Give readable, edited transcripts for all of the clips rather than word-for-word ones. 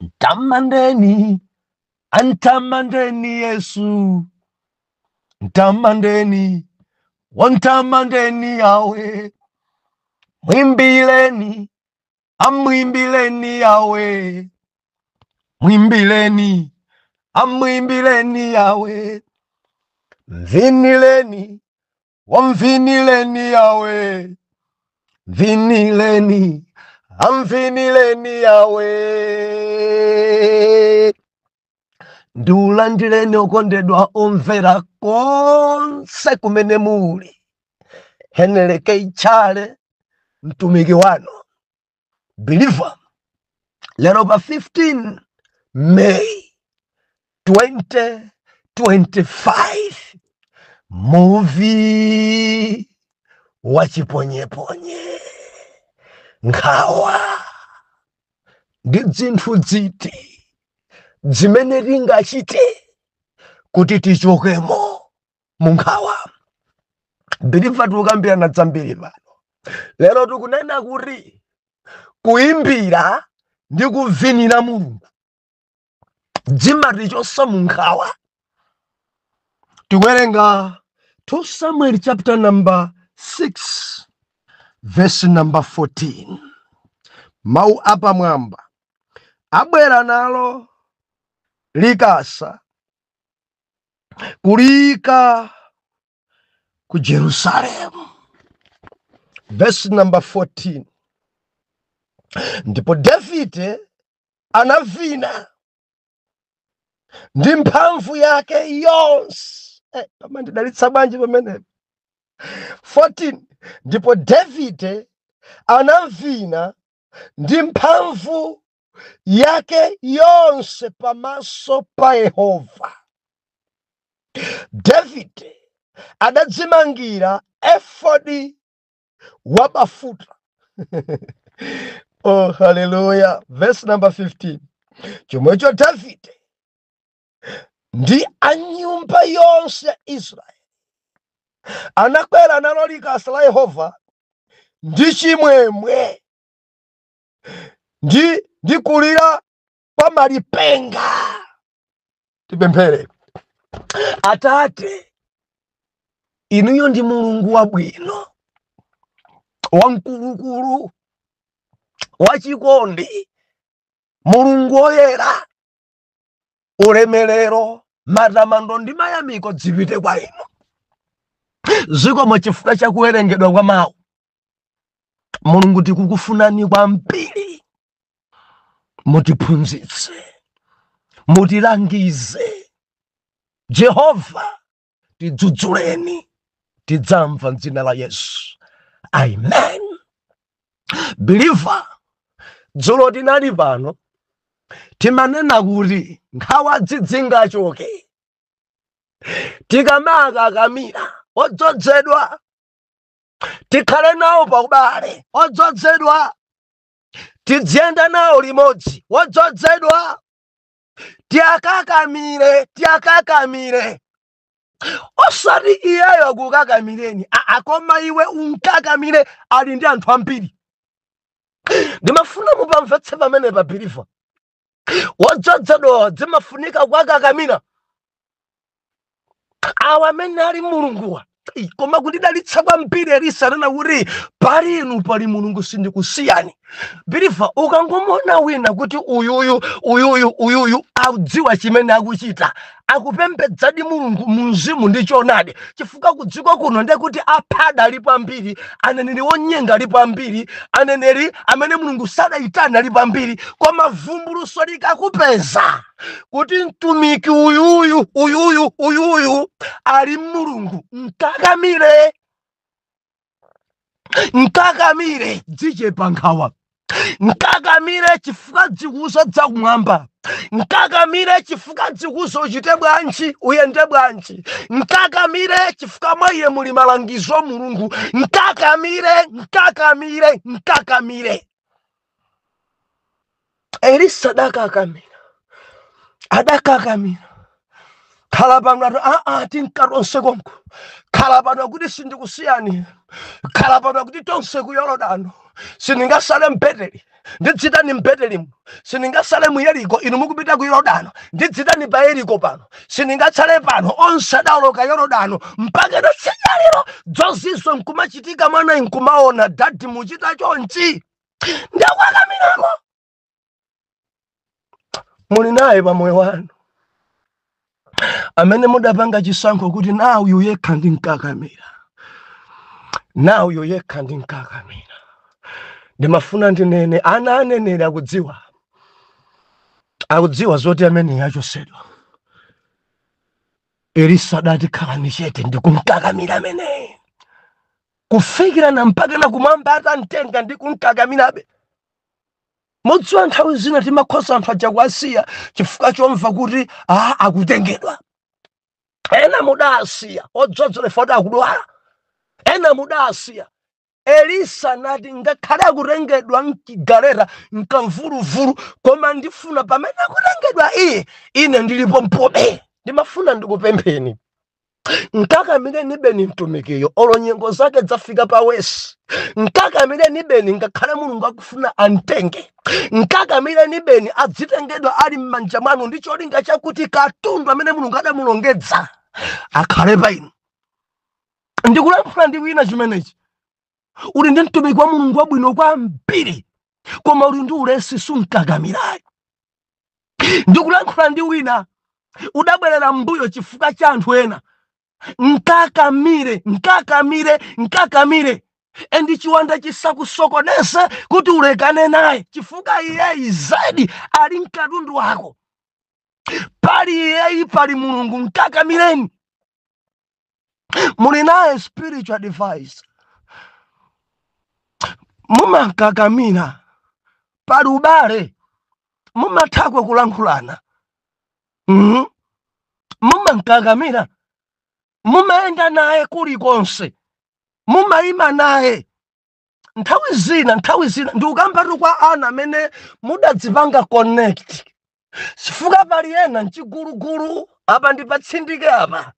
Mtamandeni, antamandeni Yesu, mtamandeni, wantamandeni Yawe, mwimbileni, amwimbileni Yawe, mwimbileni, amwimbileni Yawe, mvinileni, wamvinileni Yawe, vinileni, amvinileni Yawe. Ndiulandireni okondedwa omvera konse kumene muli. Heneleke Ichale, mtumiki wanu believer, lero pa 15 May 2025, muvi wachiponyeponye, nkhawa ndi zinthu ziti zimene tingachite kuti tichokemo mu nkhawa? Believer, tikukambirana zambiri pano. Lero tikunena kuti kuimbira ndi kuvinira Mulungu dzimatichosa mu nkhawa. Tikuwerenga 2 Samuel chapter number 6 verse number 14, mawu apamwamba: abwera nalo likasa kulika ku Jerusalemu. Verse number 14: ndipo Davide anavina ndi mphamvu yake yonse. Pamandidalitsa bwanji pamenepo? 14: ndipo Davide anavina ndi mphamvu yake yonse pamaso pa Yehova. Davide adadzimangira efodi wabafuta. Oh, haleluya! Verse number 15: chomwecho Davide ndi anyumba yonse ya Israeli anakwera nalo likasa la Yehova ndi chimwemwe ndi kulira kwa malipenga. Tipemphere. Atate, inuyo ndi Mulungu wabwino, wamkulukulu, wachikondi, Mulungu woyera. Ulemerero, matamando ndi mayamiko zipite kwa inu. Zikomo chifukwa cha kuwerengedwa kwa mawu. Mulungu, tikukufunani kwambiri, mutiphunzitse, mutilangize. Jehova, tidzudzuleni, tidzamva mdzina la Yesu, amen. Believer, dzulo tinali pano, timanena kuti nkhawa zidzingachoke tikamakakamira odzozedwa, tikhale nawo paubale odzozedwa, tidziyenda nawo limodzi wodzozedwa, tiyakakamire, tiyakakamire. Osati iyeyo akukakamireni, aa, koma iwe unkakamire. Ali ndi anthu ambiri. Ndimafuna mupamvetse pamene pa, believer. Wodzozedwa zimafunika kuwakakamira awa amene ali Mulunguwa. Ei, koma kundidalitsa kwambiri. Elisa anena kuti pali inu, pali Mulungu, sindikusiyani. Believer, ukangomona wina kuti uyuyu, uyuyu, uyuyu akudziwa chimene akuchita, akupembedzadi Mulungu mumzimu ndi choonadi, chifukwa kudziko kuno ndekuti aphada alipo ambiri, aneneri onyenga alipo ambiri, aneneri amene Mulungu sadayitane alipo ambiri, koma vumbuluso likakupeza kuti mtumiki uyuyu, uyuyu, uyuyu ali Mulungu, mkakamire, mkakamire, dzichepa nkhawa. Mkakamire chifukwa dzikuza dzakumwamba. Mkakamire chifukwa dzikuza uchite bwanji, uyende bwanji. Mkakamire chifukwa mwa iye muli malangizo a Mulungu. Mkakamire, mkakamire, mkakamire. Elisa adakakamira, adakakamira. Khala pano ati aa, tinkatonse konko. Khala pano kuti sindikusiyani. Khala pano kuti tonse ku Yorodano. Sindingasale m'Beteli, ndidzitani m'Betelimu? Sindingasale mu Yeriko, inu mukupita ku Yorodano, ndidzitani pa Yeriko pano? Sindingatsale pano. Onse adawoloka Yorodano mpaka tsidya lero dzozizwa nkumachitika, mwana nkumaona daddy muchita chonchi ndakwakamirako. Muli naye pamoyo wanu amene mudapanga chisankho kuti nawu yekha ndinkakamira, nawu yekha ndinkakamira. Ndimafuna ndinene, ana aneneri akudziwa, akudziwa zoti amene achosedwa. Elisa adati, "Khalani chete, ndikunkakamira ameneyi kufikira na mpaka na kumwamba atamtenga, ndikunkakamirabe." Mudziwa, nthawi zina timakhoza anthu aja kuasiya chifukwa chomva kuti a akutengedwa. Ena mudasiya odzozera foti akudwala, ena mudasiya. Elisa nati, "Ngakhale akutengedwa mchigaleta, mkamvuluvulu, koma ndifuna pamene akutengedwa iye, ine ndilipo mpobe." Ndimafuna ndikupempheni, nkakamire beni mtumikiyo, olo nyengo zake zafika pa worse. Nkakamire beni, ngakhale Mulungu akufuna amtenge. Nkakamire beni, adzitengedwa ali m'manja mwanu, ndi cholinga chakuti katundu amene Mulungu adamulongedza akhale pa inu. Ndikulankhula ndi wina chimenechi. Uli ndi mtumiki wa Mulungu wabwino kwambiri, koma uli ndi ulesi, sunkakamirayi. Ndikulankhula ndi wina, udabwerera mbuyo chifukwa cha anthu ena. Nkakamire, nkakamire, nkakamire, and chiwanda chisakusokoneze kuti ulekane naye, chifukwa iyeyi zedi ali mkatundu wako. Pali iyeyi pali Mulungu, nkakamireni. Muli naye spiritual advice mumakakamira? Pali ubale, mumathakwa kulankhulana? Mumankakamira, mumayenda naye kulikonse, mumayima naye nthawi zina. Nthawi zina ndikukambatu kwa ana amene mudadzipanga connect, chifukwa pali ena mchigulugulu apa, ndipatsindike apa,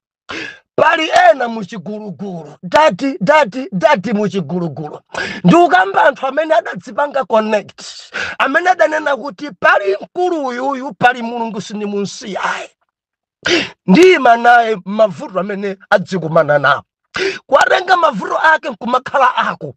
pali ena muchigulugulu, daddy, daddy, daddy, muchigulugulu. Ndikukamba anthu amene adadzipanga connect, amene adanena kuti pali mkulu uyuyu, pali Mulungu, sindimunsiya ayi, ndiyima naye mavuto amene adzikumana nawo, kwatenga mavuto ake nkumakhala ako.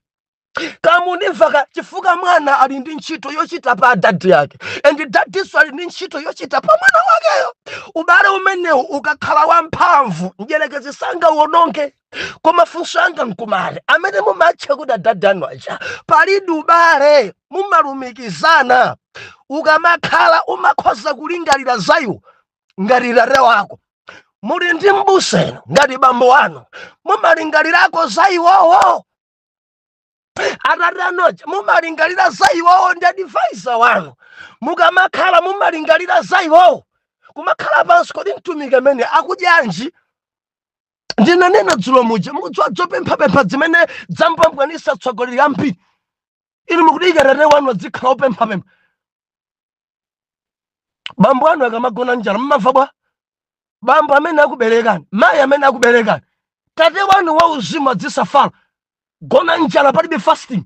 Kamundimvaka? Chifukwa mwana ali ndi ntchito yochita pa adadi ake, and dadinso ali ndi ntchito yochita pa mwana wakeyo. Ubale umenewu ukakhala wamphamvu, mdyerekezi sangawononge. Koma funso anga nkumati, amene mumatcha kuti adadi anu aja, palidi ubale, mumalumikizana? Ukamakhala umakhoza kulingalira za iwo ngati tate wako? Muli ndi mbuseno ngati bambo wanu, mumalingalirako za iwowo? Atate anoja, mumalingalira za iwowo? Ndi advisor wanu, mukamakhala mumalingalira za iwowo? Kumakhala pansi, kodi mtumiki amene akudyanji? Ndinanena dzulo muja, mukudziwa zopemphapempha zimene dzambambwanisa atsogoleri ambiri. Inu mukudika tate wanu adzikhala opemphapempha? Bambo anu akamagona njala mmamva bwa? Bambo amene akuberekani, mayi amene akuberekani, tate wanu wauzimu adzisafala, gona njala, palibe fasting.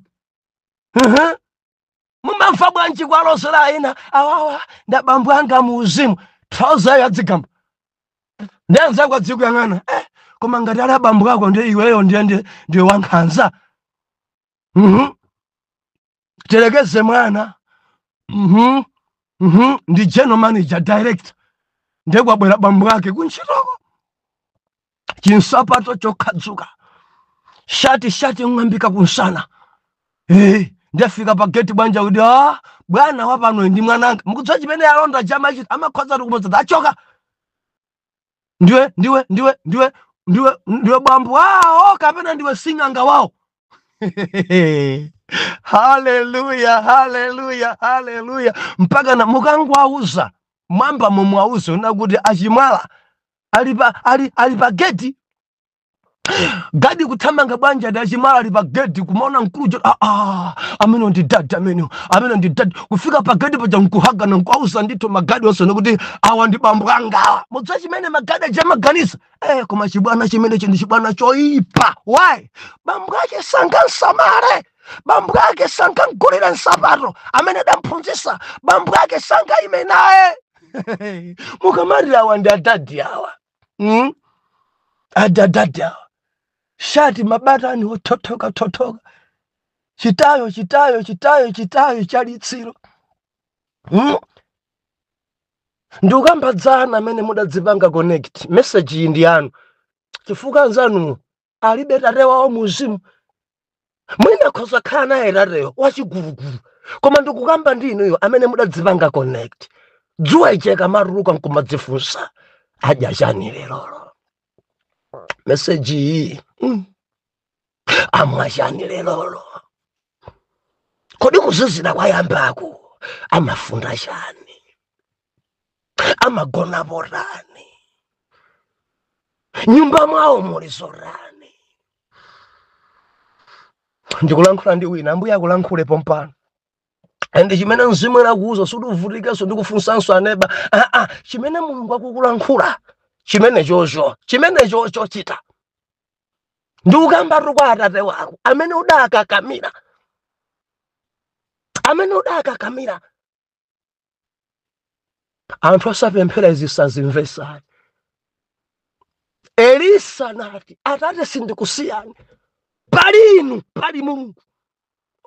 Mumamva bwanji kwalozera ena awawa nda bambo anga muuzimu, trouser adzigamba ndi anzangu adzikuyang'ana? Koma ngati ali abambo ako, ndiye iweyo ndiye ndiwe wankhanza. Terekeze mwana ndi general manager, director, ndiye kwabwera bambo ake kuntchitoko, chinsapato chokhadzuka, shati shati ng'ambika kunsana. Ndafika pa gate, bwanja kuti ah, bwana wapano ndi mwananga. Mukudziwa chimene alonda chamachita? Amakhoza kumodza achoka, ndiwe ndiwe ndiwe ndiwe ndiwe ndiwe bambo wawo kapena ndiwe sing'anga wawo? Haleluya, haleluya, haleluya! Mpaka na mukangwauza mwamba mumwauze una kuti achimwala ali pa gate, gadi kuthamanga, bwanja ndi achimwala ali pa gate. Kumaona mkulu, ah, ah, amene ndi daddy, amene amene ndi daddy. Kufika pa gate paja nkuhagana, nkuauza ndithu magadi onse kuti awa ndi bambo angawa. Mudziwa chimene magadi aja amaganiza? Koma chibwana chimenechi ndi chibwana choyipa. Why? Bambo ake sangansamale. Bambo ake sankamgulira nsapato amene adamphunzitsa. Bambo ake sankaime naye. Mukamati awa ndi adadi awa, Adadadi awa, shati mabatani othothoka thothoka, chitayo chitayo chitayo chitayo chalitsiro, Ndikukambadzana amene mudadzipanga connect, message iyi ndi yanu, chifukwa anzanu alibe tate wawo muzimu. Mwina khoza khala naye tateyo wachigulugulu, koma ndikukamba ndi inuyo amene mudadzipanga connect. Dzuwa icheka matuluka nkumadzifunsa, adya chani lerolo? Message iyi, Amwa chani lerolo? Kodi kuzizira kwayambaku amafunda chani? Amagona potani? Nyumba mwawo muli zotani? Ndikulankhula ndi wina, ambuye akulankhule pompano. And chimene mzimu akuuza, suduvutikenso ndikufunsanso aneba. Aa, chimene Mulungu akukulankhula, chimene chocho, chimene chocho chita. Ndikukambatu kwa atate wako amene udakakamira, amene udakakamira. Anthu asapemphera izi sazimvesani. Elisa nati, "Atate, sindikusiyani, pali inu pali Mulungu."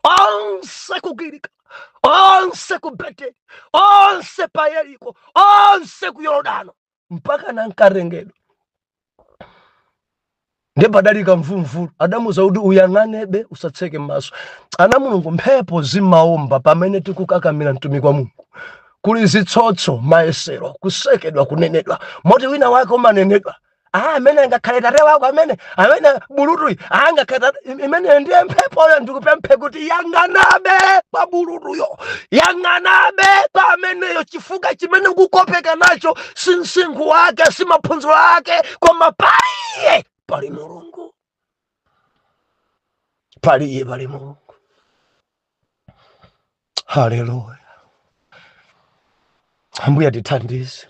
Onse ku Giligala, onse ku Beteli, onse pa Yeriko, onse ku Yorodano, mpaka nankatengedwa. Ndiye padalika mvulumvulu, adamuza kuti, "Uyang'anebe, usatseke m'maso." Ana Mulungu, mphepo zimaomba pamene tikukakamira mtumiki wa Mulungu. Kuli zitsotso, mayesero, kusekedwa, kunenedwa, moti wina wake umanenedwa, ah, amene angakhale tate wako, amene bulutuyi angakhale imene ndiye mphepoyo. Ndikupemphe kuti yang'anabe pa bulutuyo, yang'anabe pa ameneyo, chifukwa chimene ukukopeka nacho si msinkhu wake, si maphunziro ake, koma paliye pali Mulungu, paliye pali Mulungu. Haleluya! Ambuye tithandize.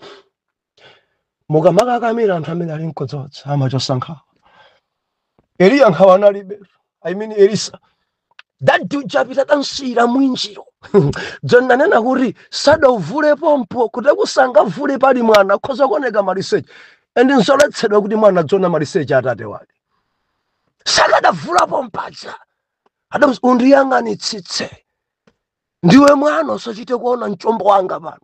Mukamakakamira, anthu amene ali mkodzodza amachosa nkhawa. Eliya nkhawa analibe, I mean Elisa. Dadi uja tansiyira mwinjiro, dzondanena kuti sadauvule pompo, kuti kusangavule pali mwana khoza kuoneka maliseche, and nzoletsedwa kuti mwana dzona maliseche atate wake. Sakadavula pompaja, adamuza, "Undiyang'anitsitse, ndiwe mwana, usachite kuona mchombo wanga pano.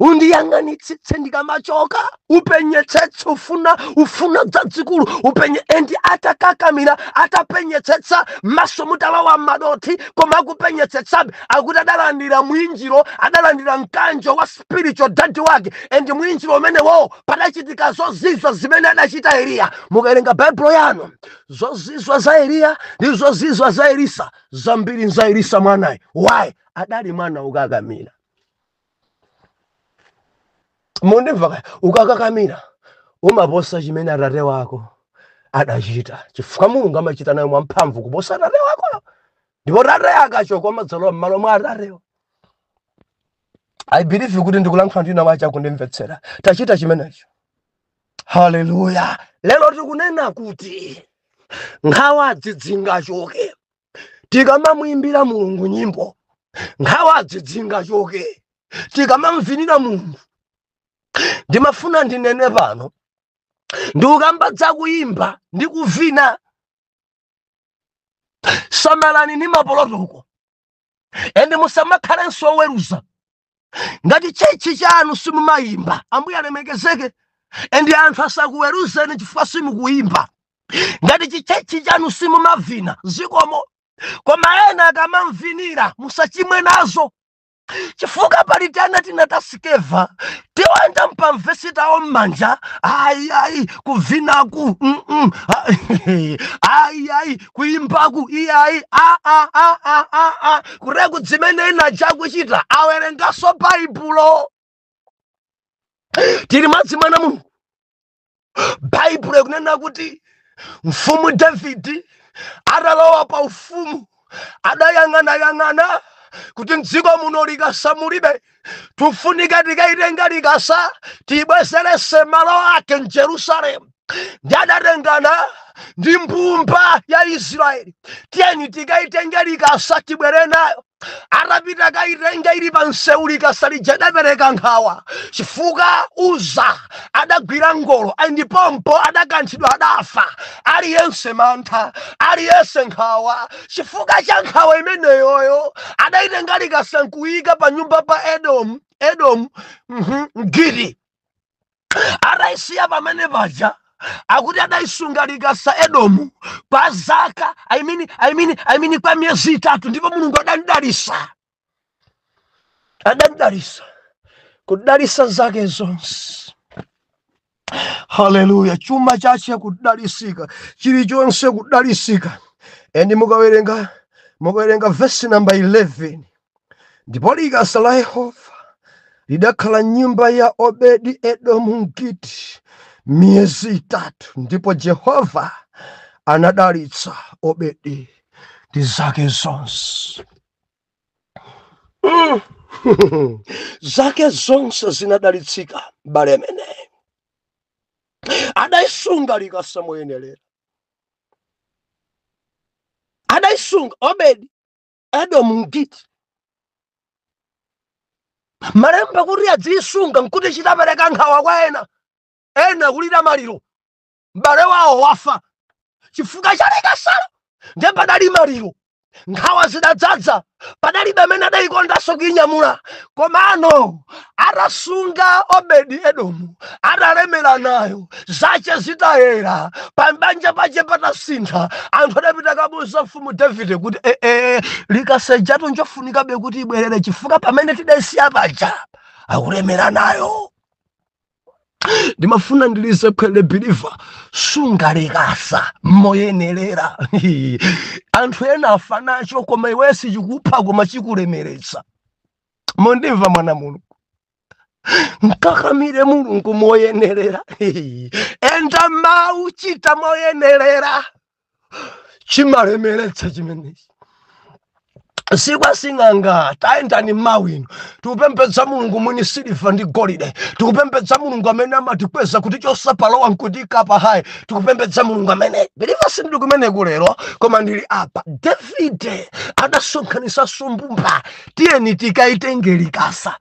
Undiyang'anitsitse ndikamachoka, upenyetsetse, ufuna dzadzikulu upenye." And atakakamira, atapenyetsetsa, maso mutalowa m'madothi, koma akupenyetsetsabe, akuti adalandira mwinjiro, adalandira mkanjo wa spiritual dad wake. And mwinjiro umenewo padachitika zozizwa zimene adachita Eliya. Mukawerenga Baibulo yanu, zozizwa za Eliya ndi zozizwa za Elisa, zambiri za Elisa mwanayi. Why? Adali mwana ukakamira. Mundimva kaya? Ukakakamira umaposa chimene atate wako adachita, chifukwa Mulungu amachita nayo mwamphamvu kuposa atate wako, ndipo tate akachoka amadzalowa m'malo mwa atatewo. I believe kuti ndikulankhula ndina wacha kundimvetsera. Tachita chimenecho. Haleluya! Lero tikunena kuti nkhawadzi dzingachoke tikamamuimbira Mulungu nyimbo, nkhawadzi dzingachoke tikamamvinira Mulungu. Ndimafuna ndinene pano, ndikukamba zakuyimba ndi kuvina. Samalani ndi maprotocol, and musamakhalenso oweruza. Ngati church chanu simumayimba, Ambuye alemekezeke, and anthu asakuweruzeni chifukwa simukuyimba. Ngati chichurch chanu simumavina, zikomo, koma ena akamamvinira musachimwe nazo, chifukwa pali tana tina tasikeva tiwanda mpamvesi tawo m'manja. Ayi, ayi, kuvinaku, Ayi, ayi, kuyimbaku, iyayi, a a a a a a kureku dzimene ina chakuchita awerengaso Baibulo. Tili madzi, mwana Mulungu. Baibulo ikunena kuti Mfumu Davidi atalowa pa ufumu adayang'anayang'ana kuti mdziko muno likasa mulibe, tufunika tikaitenga likasa tibwezerese malo ake mJerusalemu. Ndi adatengana ndi mbumba ya Israeli, tiyeni tikaitenge likasa, tibwere nayo. Atapita kaitenga ili pa msewu, likasa lija adapereka nkhawa chifukwa Uza adagwira ngolo andipompo adakanthidwa, adafa. Aliyense mantha, aliyense nkhawa. Chifukwa cha nkhawa imeneyoyo adaitenga likasa nkuyika pa nyumba pa Edomu Mgiti. Atayisiya pamene paja, akuti adayisunga likasa Edomu kwa zaka, I mean, kwa miyezi 3. Ndipo Mulungu adamdalisa, adamdalisa, kudalisa zake zonse. Haleluya! Chuma chache kudalisika, chilichonse kudalisika. And mukawerenga verse number 11, ndipo likasa la Yehova lidakhala nyumba ya Obedi Edomu Mgiti miyezi 3, ndipo Jehova anadalitsa Obedi ndi zake zonse. Zake zonse zinadalitsika. Bale amene adayisunga likasa moyenerera, adayisunga Obedi Edomu Mgiti. Malemba kuti adziyisunga nkuti chitapereka nkhawa kwa ena, ena kulira maliro, m'bale wawo wafa chifukwa cha likasalo. Ndiye padali maliro, nkhawa zidadzadza, padalibe amene adayikondanso kuyinyamula. Komano atasunga Obedi Edomu, atalemera nayo, zache zitayera, pambanja pache patasintha, anthu adapita kabuza mfumu Davide kuti likasa ijatu njofunikabe kuti ibwerere, chifukwa pamene tidayisiya paja akulemera nayo. Ndimafuna ndilize khwele, believer, sunga likasa moyenerera. Anthu ena afa nacho, koma iwe sichikupha, koma chikulemeretsa. Mondimva, mwana Mulungu? Mkakamire Mulungu moyenerera, enda mawu, chita moyenerera, chimalemeretsa chimenechi. Sikwasing'anga, tayendani mawu ino. Tikupembedza Mulungu mwini siliva ndi golide. Tikupembedza Mulungu amene amatikweza kuti chosapalowa nkutika pa high. Tikupembedza Mulungu amene, believer, sindili kumeneku lero, koma ndili apa. Davide adasonkhanitsa mbumba, tiyeni tikaitenge likasa,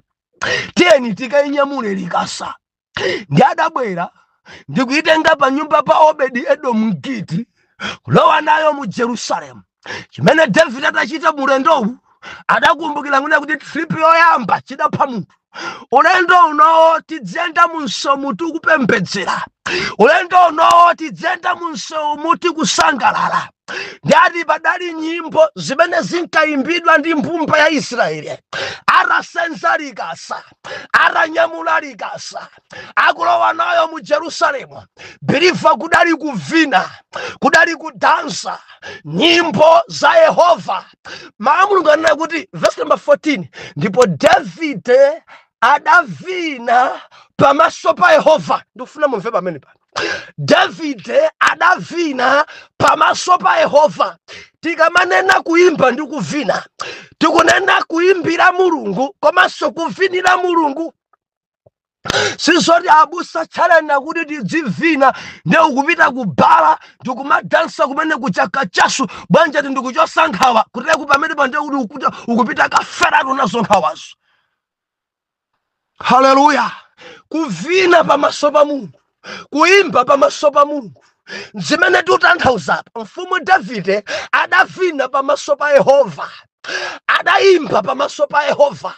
tiyeni tikainyamule likasa. Ndi adabwera ndikuitenga pa nyumba pa Obedi Edomu Mgiti, kulowa nayo mu Jerusalemu. Chimene David adachita mulendowu, adakumbukira ngune kuti trip yoyamba chidapha munthu. Ulendo unowo tidziyenda mu msewu tikupembedzera, ulendo unowo tidziyenda mu msewu tikusangalala. Ndati padali nyimbo zimene zinkayimbidwa ndi mbumba ya Israeli atasenza likasa, atanyamula likasa, akulowa nayo mu Jerusalemu. Believer, kudali kuvina, kudali kudansa nyimbo za Yehova. Mawu Mulungu anena kuti, verse number 14, ndipo Davide adavina pamaso pa Yehova. Ndikufuna mumve pamene pano. Davide adavina pamaso pa Yehova. Tikamanena kuimba ndi kuvina, tikunena kuimbira Mulungu komanso kuvinira Mulungu. Sizoti abusa tchalena kuti tidzivina, nde ukupita kubala ndikumadansa kumene kuchaka chasu bwanja ti ndikuchosa nkhawa kuteku pamene pande kuti ukupita kaferatu nazo nkhawazo. Haleluya! Kuvina pamaso pa Mulungu, kuimba pamaso pa Mulungu, zimene tikutanthauzapo. Mfumu Davide adavina pamaso pa Yehova, adayimba pamaso pa Yehova,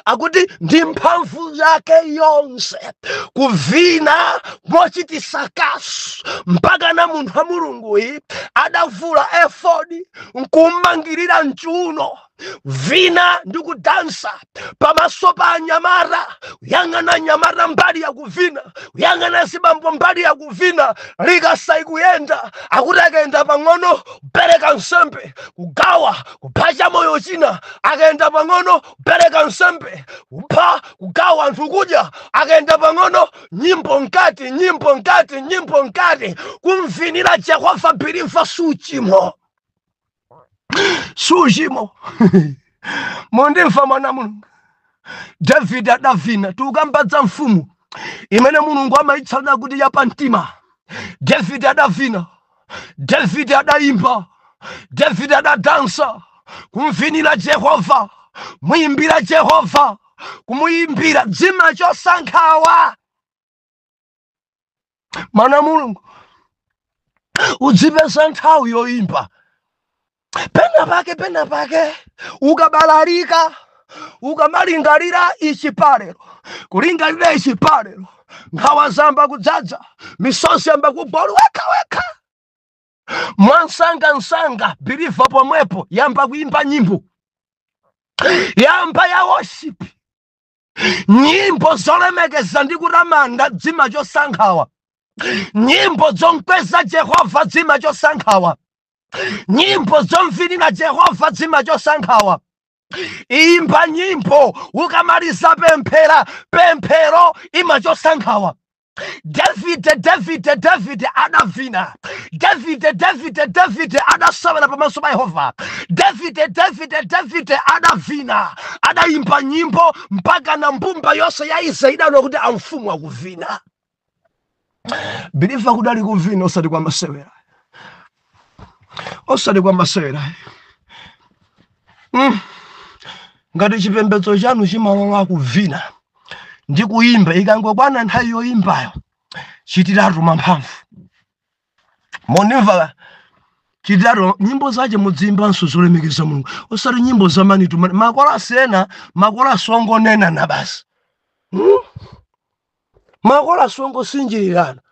akuti ndi mphamvu yake yonse, kuvina mochitisa kasu, mpaka na munthu wa Mulunguyi adavula efodi nkummangirira mchiuno, vina ndi kudansa pamaso pa anyamata. Kuyang'ana anyamata mbali ya kuvina, kuyang'ana zibambo mbali ya kuvina, likasa ikuyenda. Akuti akayenda pang'ono, kupereka nsembe, kugawa, kupha chamoyo china. Akayenda pang'ono, kupereka nsembe, kupha, kugawa, anthu kudya. Akayenda pang'ono, nyimbo nkati, nyimbo nkati, nyimbo nkati, kumvinira Jehova. Believer, suchimo, suchimo. Mondimva, mwana Mulungu? David adavina. Tikukambadza mfumu imene Mulungu amayitsalira kuti yapamtima. David adavina, David adayimba, David adadansa kumvinira Jehova, muyimbira Jehova, kumuyimbira dzima chosankhawa. Mana Mulungu udzipeza nthawi yoyimba pena pake, pena pake ukabalalika, ukamalingalira ichi palero, kulingalira ichi palero, nkhawa zamba kudzadza, misozi yamba kugwa, wekha wekha mwansangansanga, believer pomwepo yamba kuimba nyimbo, yamba ya worship, nyimbo zolemekeza ndi kutamanda dzima chosankhawa, nyimbo zonkweza Jehova dzima chosankhawa, nyimbo zomvinira Jehova dzima chosankhawa. Imba nyimbo, ukamaliza pemphera, pemphero imachosankhawa. David, David, David adavina. David, David, David adasawera pamaso pa Yehova. David, David, David adavina, adayimba nyimbo mpaka na mbumba yonse ya Israeli idano kuti amfumu akuvina. Believer kudali kuvina osati kwa masewera, osati kwa masewera. Ngati chipembedzo chanu chimalola kuvina ndi kuyimba, ikangokwana nthawi yoyimbayo chitiratu mamphamvu. Monimva chitiratu nyimbo zache mudzimbanso zolemekeza Mulungu, osati nyimbo za manitu makolasi ena, makolasi ongonena na basi. Makolasi ongosinjirirana.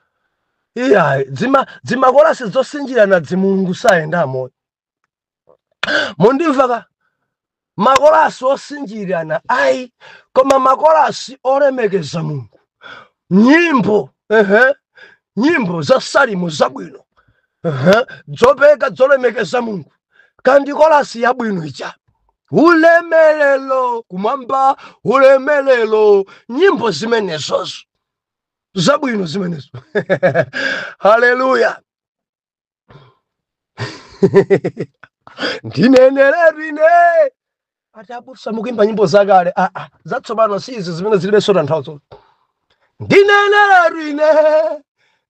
Iyayi, dzimakolasi zosinjirana dzimulungu sayendamo. Mondimva ka? Makolasi osinjirana ayi, koma makolasi olemekeza Mulungu, nyimbo nyimbo za salimu zabwino, zopeka zolemekeza Mulungu, kandi kolasi yabwino ija, ulemelelo kumwamba, ulemelelo, nyimbo zimenezozo zabwino zimenezo. Haleluya. Ndineneretu ine ati abusa mukuimba nyimbo zakale, zatsopano si izi zimene zilibe tanthauzo. Ndineneretu ine,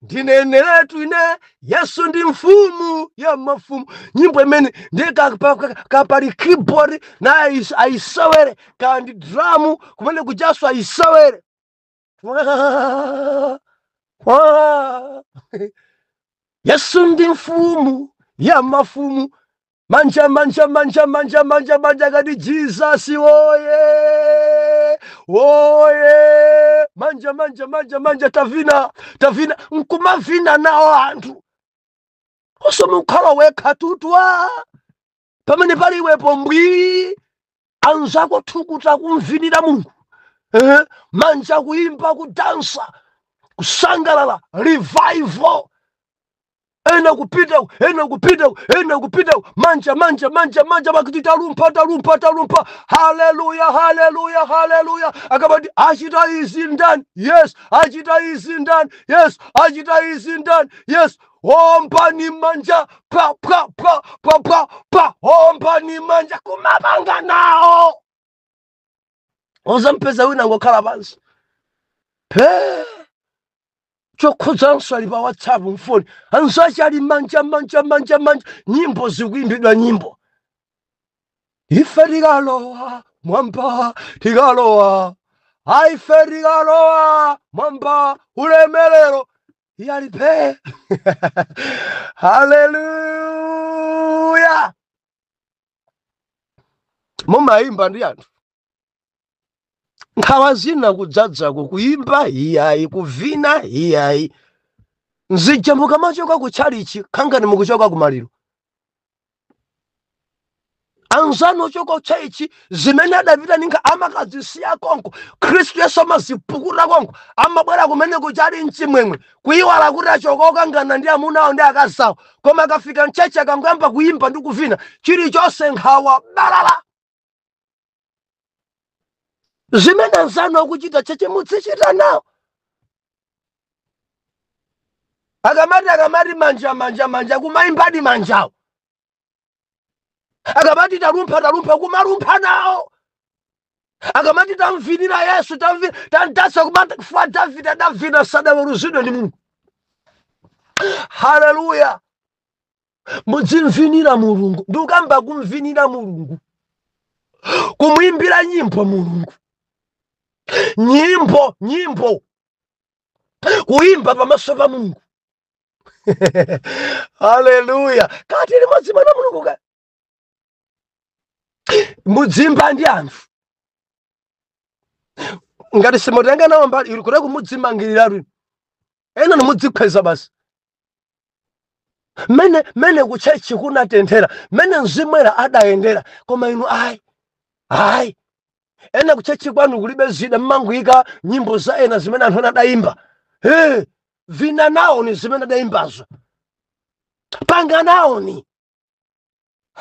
ndineneretu ine, Yesu ndi mfumu ya mafumu. Nyimbo imene ndi kapali keyboard na ayisewere, kandi drum kumene kujaso ayisewere. Yesu ndi mfumu ya mafumu. Manja, manja, manja, manja, manja, manja, kati Jesus oye, oye. Manja, manja, manja, manja, tavina, tavina, nkumavina nawo anthu. Osomukhala wekha tutwa pamene pali iwepo mbwi, anzako thukuta kumvinira Mulungu. Manja kuimba, kudansa, kusangalala, revival. Ena kupita, ena kupita, ena kupita, manja, manja, manja, manja, bakuti talumpha, talumpha, talumpha. Haleluya, haleluya, haleluya. Akabati achita izi ndani? Yes, achita izi ndani? Yes, achita izi ndani? Yes. Ombani manja, pa, pa, pa, pa, pa, pa. Ombani manja, kumabanga nawo. Ozampeza wina ngokhala pansi. Pe. Chokhudzanso ali pa WhatsApp mfoni, anzache ali manja, manja, manja, manja, nyimbo zikuimbidwa nyimbo. Ife tikalowa mwamba, tikalowa, aife tikalowa mwamba, ulemelero yali pe. Haleluya. Mumayimba ndi anthu nkhawa zina kudzadzako, kuimba iyayi, kuvina iyayi, nzija mukamachoka kutchalichi khangani mukuchoka kumaliro. Anzanu ochoka kutchalichi zimene adapita ninga amakazisiya konko, Khristu Yesu amazipukuta konko, amabwera kumene kuchali mchimwemwe, kuyiwala kuti achoka okangana ndi amunawo ndi akazawo. Koma akafika mchechi akangoyamba kuimba ndi kuvina, chilichonse nkhawa balala. Zimene anzanu akuchita cheche muzichita nawo. Akamati, akamati manja, manja, manja, kumaimbadi manjawo. Akamati talumpha, talumpha, kumalumpha nawo. Akamati tamvinira Yesu, tamdasa kumata kufuwa. David adavina sadaweruzidwe ndi Mulungu. Haleluya! Mudzimvinira Mulungu, ndikukamba kumvinira Mulungu, kumuimbira nyimbo Mulungu, nyimbo, nyimbo, kuimba pamaso pa Mulungu. Haleluya! Kati limodzi mwana Mulungu ka mudzimba ndi anthu ngati simutenga nawo mbali ili kuti kumudzimangirira lwino ena nimudzikhweza basi. Mene mene kuchechi kunatenthera, mene mzimwera adayendera, koma inu ayi, ayi. Ena kuchechi kwanu kulibe zida, mmanguyika nyimbo za ena zimene anthu ena adayimba. Hey, vina nawoni zimene adayimbazo, panga nawoni,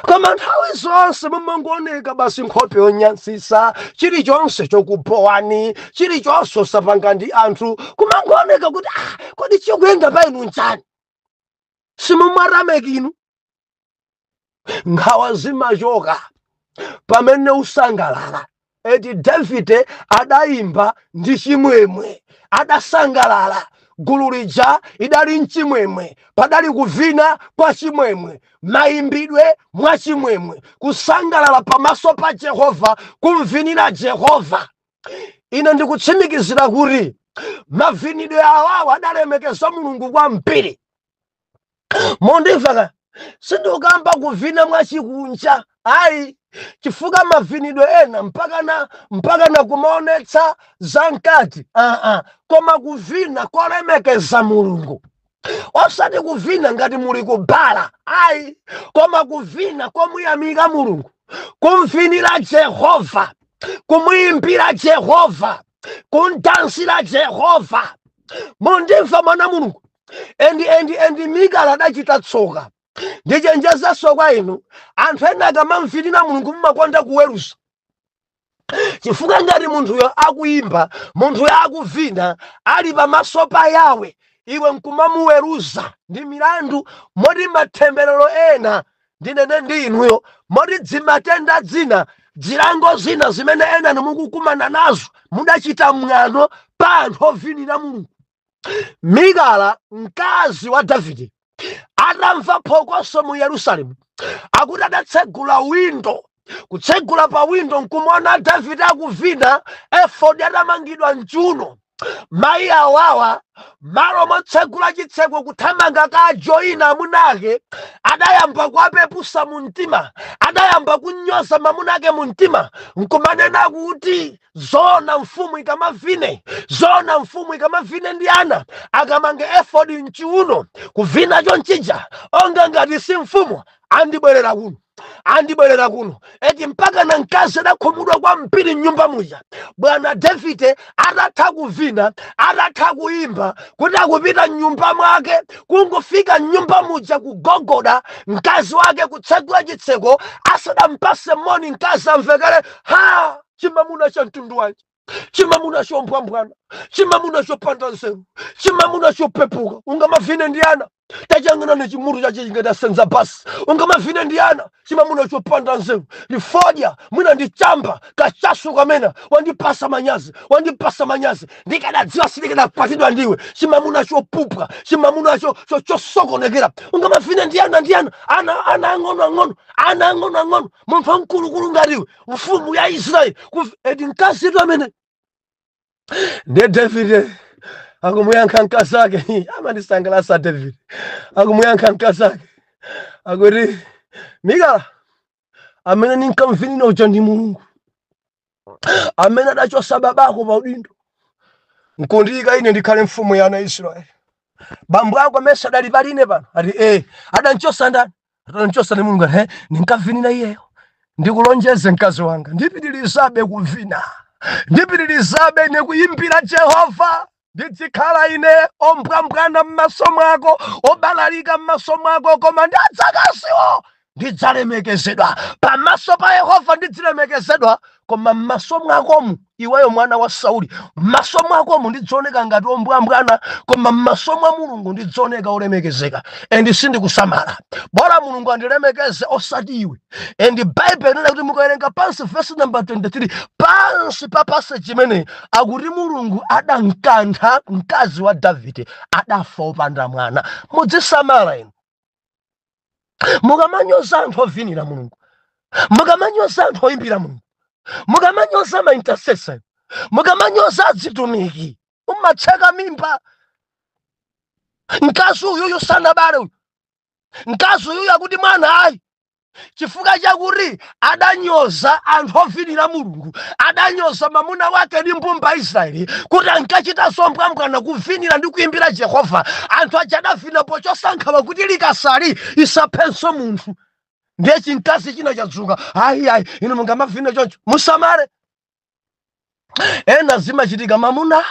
koma nthawi zonse mumangooneka basi nkhope yonyansisa, chilichonse chokubowani, chilichonse osapanga ndi anthu, kumangooneka kuti ah, kodi chikuyenda pa inu nchani? Simumwarameki inu. Nkhawa zimachoka pamene usangalala. Eti Davide adayimba ndi chimwemwe, adasangalala. Gulu lija idali mchimwemwe, padali kuvina kwa chimwemwe, mayimbidwe mwa chimwemwe, kusangalala pamaso pa Jehova, kumvinira Jehova. Ine ndikutsimikizira kuti mavinidwe awawo adalemekeza Mulungu kwambiri. Mondimva ka? Sindikukamba kuvina mwachikunja ayi, chifukwa mavinidwe ena mpakana kumaonetsa zamkati aa, koma kuvina kolemekeza Mulungu, osati kuvina ngati muli kubala ayi, koma kuvina komuyamika Mulungu, kumvinira Jehova, kumuyimbira Jehova, kundansira Jehova. Mundimva mwana Mulungu? Endi Mikala adachita tsoka. Ndichenjezenso kwa inu anthu ena, akamamvinira Mulungu mumakonda kuweruza, chifukwa ngati munthuyo akuyimba, munthuyo akuvina, ali pamaso pa Yawe, iwe nkumamuweruza, ndi milandu. Moti matemberero ena, ndinene ndi inuyo, moti dzimatenda dzina, zilango zina zimene ena nimukukumana nazo, mudachita mwano pa anthu ovinira Mulungu. Mikala mkazi wa Davide atamva phokoso mu Yerusalemu, akuti adatsegula windo, kutsegula pa windo nkumona Davide akuvina, efodi atamangidwa mchuno. Mayi awawa, malo motsegula chitseko kuthamanga kajoyina amunake, adayamba kuapepusa mu mtima, adayamba kunyoza mamunake mu mtima, nkumanena kuti zona mfumu ikamavine, zona mfumu ikamavine ndi ana, akamange efodi mchiuno, kuvina chonchija onga ngati si mfumu, andibwerera kuno, andibwerera kuno. Eti mpaka na mkazi adakhumudwa kwambiri mnyumba muja. Bwana Davide atatha kuvina, atatha kuyimba, kuti akupita mnyumba mwake, kungofika mnyumba muja kugogoda, mkazi wake kutsegula chitseko, asadampase moni mkazi amvekere, "Ha, chimamuna cha mtundu wanji? Chimamuna chombwambwana, chimamuna chopanda nzeru, chimamuna chopepuka, ungamavine ndi ana? Tachangana chimutu chache chingadasenza basi, ungamavine ndi ana? Chimamuna chopanda nzeru, ndifodya mwina ndi chamba kachasu kamena, wandipasa manyazi, wandipasa manyazi, ndikadadziwa sindikadapatidwa ndiwe, chimamuna chopupwa, chimamuna chosokonekera, ungamavine ndi ana, ndi ana, ana, ana ang'ono ang'ono, ana ang'ono ang'ono, munthu wamkulukulu ngatiwe, mfumu ya Israeli." Eti mkazitu amene ndiye Davide akumuyankha mkazi ake, amandisangalatsa David, akumuyankha mkazi ake akuti, "Mikala, amene ninkamvinira uja ndi Mulungu amene adachosa babako pa udindo nkundiyika ine ndikhale mfumu ya ana Israeli. Bambo ako amene sadali paline pano?" Ati, "Eh." "Adanchosa ndani?" "Adanchosa ndi Mulungu." "Ati, ninkamvinira iyeyo. Ndikulonjeze mkazi wanga, ndipitirizabe kuvina, ndipitirizabe ine kuyimbira Jehova. Ndizikhala ine ombwambwana m'maso mwako, obalalika m'maso mwako, koma ndi adzakaziwo." Ndidzalemekezedwa pamaso pa Yehova, ndidzilemekezedwa, koma m'maso mwakomu, iweyo mwana wa Sauli, m'maso mwakomu ndidzaoneka ngati ombwambwana, koma m'maso mwa Mulungu ndidzaoneka olemekezeka. And sindikusamala, bola Mulungu andilemekeze, osati iwe. And Bible inena kuti mukawerenga pansi verse number 23, pansi pa passage imeneyi, akuti Mulungu adankantha mkazi wa Davide, adafa opanda mwana. Mudzisamala inu mukamanyoza anthu ovinira Mulungu, mukamanyoza anthu oyimbira Mulungu, mukamanyoza ma intercessor, mukamanyoza azitumiki, umatseka mimba. Mkazi uyuyu sanabale uyu, mkazi uyuyu akuti mwana ayi, chifukwa chakuti adanyoza anthu ovinira Mulungu, adanyoza mamuna wake ndi mbumba Israeli kuti ankachita zombwambwana kuvinira ndi kuimbira Jehova. Anthu aja adavina pochosankhawa kuti likasali isaphenso munthu. Ndiye chimkazi china chadzuka, "Ayi, ayi, inu mungamavina choncho?" Musamale. Ena zimachitika, mamuna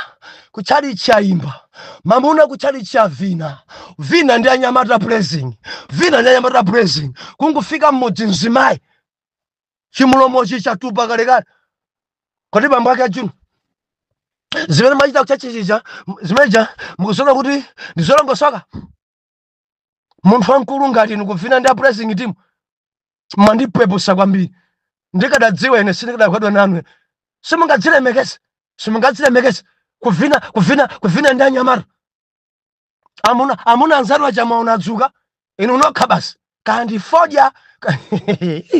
kutchalichi ayimba, mamuna kutchalichi avina, vina ndi anyamata praising, vina ndi anyamata praising, kungofika mmudzi mzimayi chimulomochi chatupa kalekale. "Kodi bambo ake ajuno, zimene machita kuchachichicha zimeneja mukuziona kuti ndizolongosoka? Munthu wamkulu ngati inu kuvina ndi a praising team? Mwandipepusa kwambiri. Ndikadadziwa ine sindikadakwadwa nanu. Simungadzilemekeze, simungadzilemekeze kuvina, kuvina, kuvina ndi anyamata." Amuna, amuna anzanu aja mwaona adzuka, inu nokha basi kandi fodya.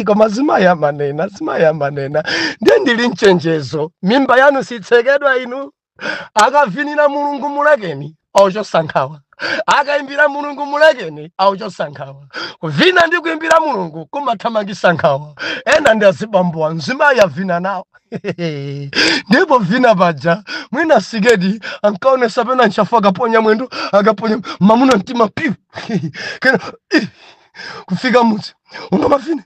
Koma zimayi amanena, zimayi amanena, ndiye ndili mchenjezo, mimba yanu sitsekedwa inu. Akavinira Mulungu mulekeni, auchosankhawa. Akayimbira Mulungu mulekeni, auchosankhawa. Kuvina ndi kuimbira Mulungu kumathamangisa nkhawa. Ena ndi azibambowa, mzimayi avina nawo, ndipo vina paja mwina siketi ankaonesa pena ntchafu, akaponya mwendo, akaponya mamuna mtima piu kena ih, kufika mudzi, "Ungamavine,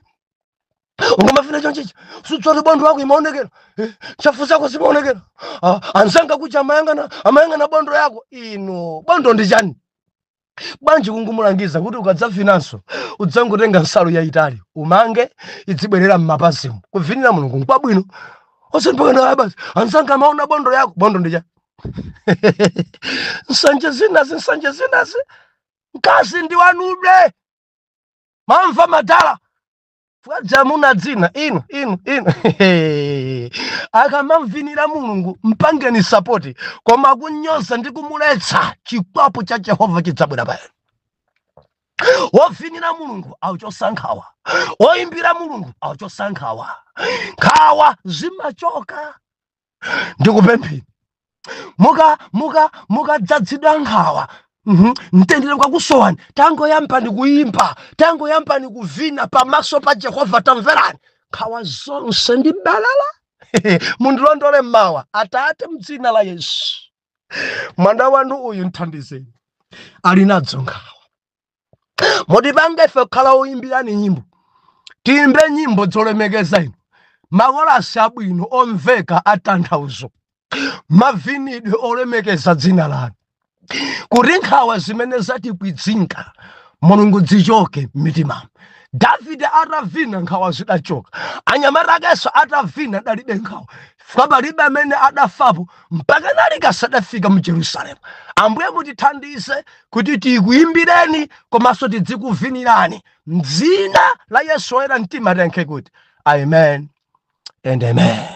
ungamavine chonchicha? Sutsoti bondo wako imaonekera? Eh, ntchafu zako zimaonekera. Ah, anzanga kuja amayang'ana, amayang'ana bondo yako. Ino bondo ndi chani?" Bwanji kungumulangiza kuti ukadzavinanso udzangotenga nsalu yayitali umange, idzibwerera m'mapazimu? Kuvinira Mulungu nkwabwino, osempakana basi anzanga amaona bondo yako. Bondo ndi chani? Nsanje zinazi, nsanje zinazi. Mkazi ndi wanube, mamva madala fwadzamuna dzina inu, inu, inu. Akamamvinira Mulungu mpangeni support, koma kunyoza ndi kumuletsa, chikwapu cha Jehova chidzabwera pa inu. Wovinira Mulungu auchosankhawa, woyimbira Mulungu auchosankhawa, nkhawa zimachoka. Ndikupempheni, muka muka mukadzadzidwa nkhawa, mtendere kwakusowani, tangoyambani kuyimba, tangoyambani kuvina pamaso pa Jehova. Tamverani, nkhawa zonse ndi balala. Mundilondole mmawa. Atate, mdzina la Yesu, mwana wanu uyu mthandizeni, ali nadzo nkhawa. Mutipange ife kukhala oyimbirani nyimbo, tiyimbe nyimbo zolemekeza inu, makolasi abwino omveka atanthauzo, mavinidwe olemekeza dzina lanu, kuti nkhawa zimene zatikwidzinga, Mulungu, zichoke m'mitimamo. Davide atavina nkhawa zidachoka, anyamata akenso atavina adalibe nkhawa, chifukwa palibe amene adafapo mpaka nalikasa adafika mu Jerusalemu. Ambuye, mutithandize kuti tikuyimbireni komanso tidzikuvinirani. Mdzina la Yesu oyera mtima tiyankhe kuti amen and amen.